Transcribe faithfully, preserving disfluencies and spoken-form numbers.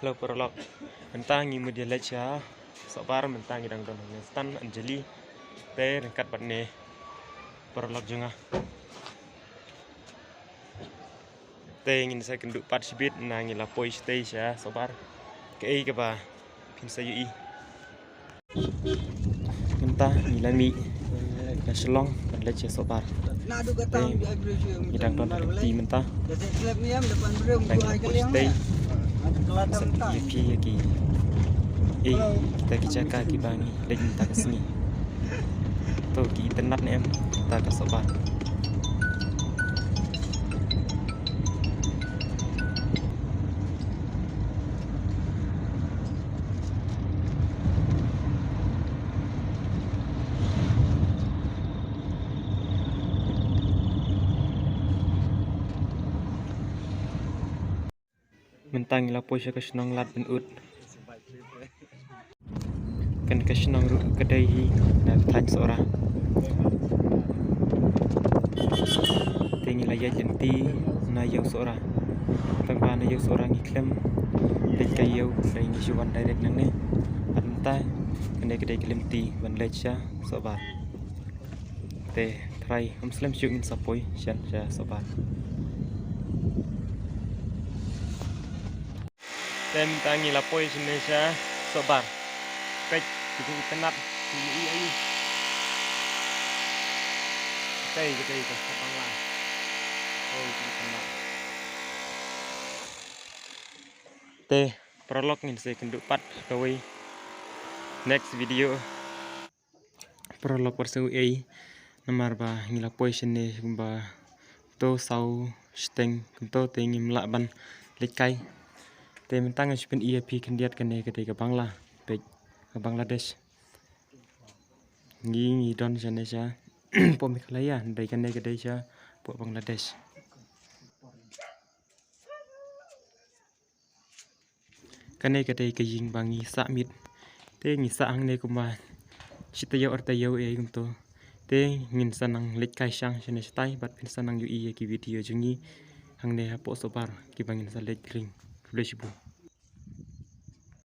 Hello paralok. Mynta ngi mut ïa leit sha Sohbar, mynta ngi dang don hangne stan Anjali. Te ryngkat bad ne paralok jong nga. Te ngin sa kynduh pat shibit, na ngi la poi shatei sha Sohbar. Kaei kaba phin sa ïohi. Mynta ngi la mih na Shillong ban leit sha Sohbar. Te ngi dang don ha lynti mynta. Dang la poi shatei. Sa pyni ïa phi ïa ki, eh, kita ki jaka kiba ngi leit mynta ka sngi. To ki itynnad ne em mynta ka Sohbar. Mynta ngi la poi sha ka shnong Lad Bynud. Kane ka shnong ruh ka dei hi na ka thaiñ Sohra. Te ngi la ïaid lynti na ïew Sohra. Tang ba na ïew Sohra ngi khlem leit ka ïew, ka ngi shu wan direct nangne. Bad mynta kane ka dei ka lynti ban leit sha Sohbar. Te trai ym slem shuh ngin sa poi shen sha Sohbar. Te mynta ngi la poi shane sha Sohbar. Peit ki jong itynnad ki ïohi aïu. Te ki dei ka Bangla. Te ki itynnad. Te paralok ngin sa kynduh pat kawei next video. Paralok, wat sngew ei namar ba ngi la poi shane ba to saw shiteng kumto te ngim lah ban leit kai. Te mynta ngan shu pyni ïa phi khyndiat, kane ka dei ka Bangla, peit, ka Bangladesh. Ngi ngi don shane sha poh Meghalaya, hynrei kane ka dei sha poh Bangladesh. Kane ka dei ka ïing ba ngi sah miet. Te ngi sah hangne kumba shi taïew ar taïew ei kumto. Te ngin sa nang leit kai shang shane shatai bad phin sa nang ïohi ïa ki video jong ngi hangne hapoh Sohbar kiba ngin sa leit ring. Khublei shibun.